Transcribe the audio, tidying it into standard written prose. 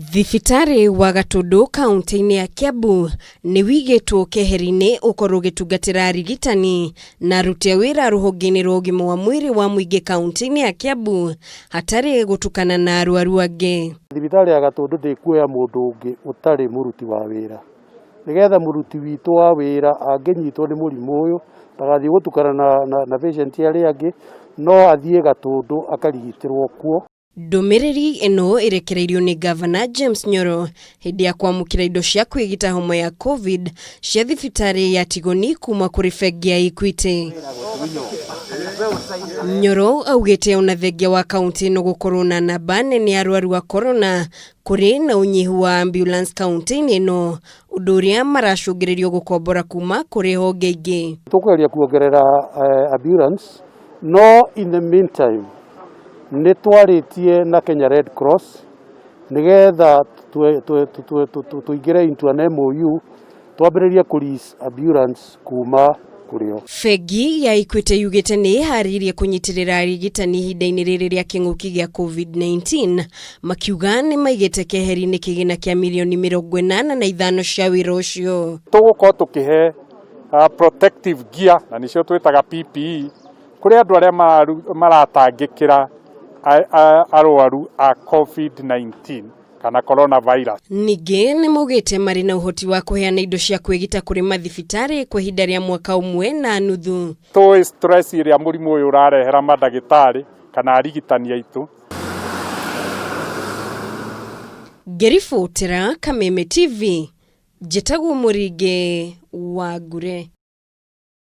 Thibitarĩ wa Gatũndũ kaunti-inĩ ya Kiambu nĩ wigĩtwo keheri-inĩ ũkorwo ũgĩtungatĩra arigitani na aruti a wĩra rũhonge-inĩ rwa ũgima wa mwĩrĩ wa mũingĩ kaunti-inĩ ya Kiambu hatarĩ gũtukana na arwaru angĩ. Thibitarĩ ya Gatũndũ ndĩkuoya mũndũ ũngĩ ũtarĩ mũruti wa wĩra, nĩgetha mũruti witũ wa wĩra angĩnyitwo nĩ mũrimũ ũyũ ndagathiĩ gũtukana na patient arĩa angĩ, no athiĩ Gatũndũ akarigitĩrwo kuo. Ndũmĩrĩri ĩno ĩrekereirio nĩ Gavana James Nyoro hĩndĩ ya kwamũkĩra indo cia kwĩgita homa ya Covid cia thibitarĩ ya Tigoni kuma kũrĩ bengi ya Equity. Nyoro augĩte ona thengia wa kaunti ĩno gũkorwo na namba nene ya arwaru a corona, kũrĩ na ũnyihu wa ambulance kaunti-inĩ ĩno, ũndũ ũrĩa maracũngĩrĩrio gũkombora kuma kũrĩ honge ingĩ. Tũkũgeria kuongerera ambulance, no in the meantime nĩ twarĩtie na Kenya Red Cross nĩgetha tũingĩre into an MOU twambĩrĩrie kũ lease ambulance kuma kũrĩ o. Bengi ya Equity yugĩte nĩ ĩharĩirie kũnyitĩrĩra arigitani ihinda-inĩ rĩrĩ rĩa kĩng'ũki gĩa COVID-19, makiuga nĩ maigĩte keheri-inĩ kĩgĩna kĩa mirioni 85 cia wĩra ũcio. Tũgũkorwo tũkĩhe protective gear na nĩcio twĩtaga PPE kũrĩ andũ arĩa maratangĩkĩra arwaru a COVID-19 kana coronavirus. Ningĩ nĩ maugĩte marĩ na ũhoti wa kũheana indo cia kwĩgita kũrĩ mathibitarĩ kwa ihinda rĩa mwaka ũmwe na nuthu. Tũĩ stress ĩrĩa mũrimũ ũyũ ũrarehera mandagĩtarĩ kana arigitani aitũ. Ngĩribotera Kameme TV, njĩtagwo Mũringĩ wa Ngure.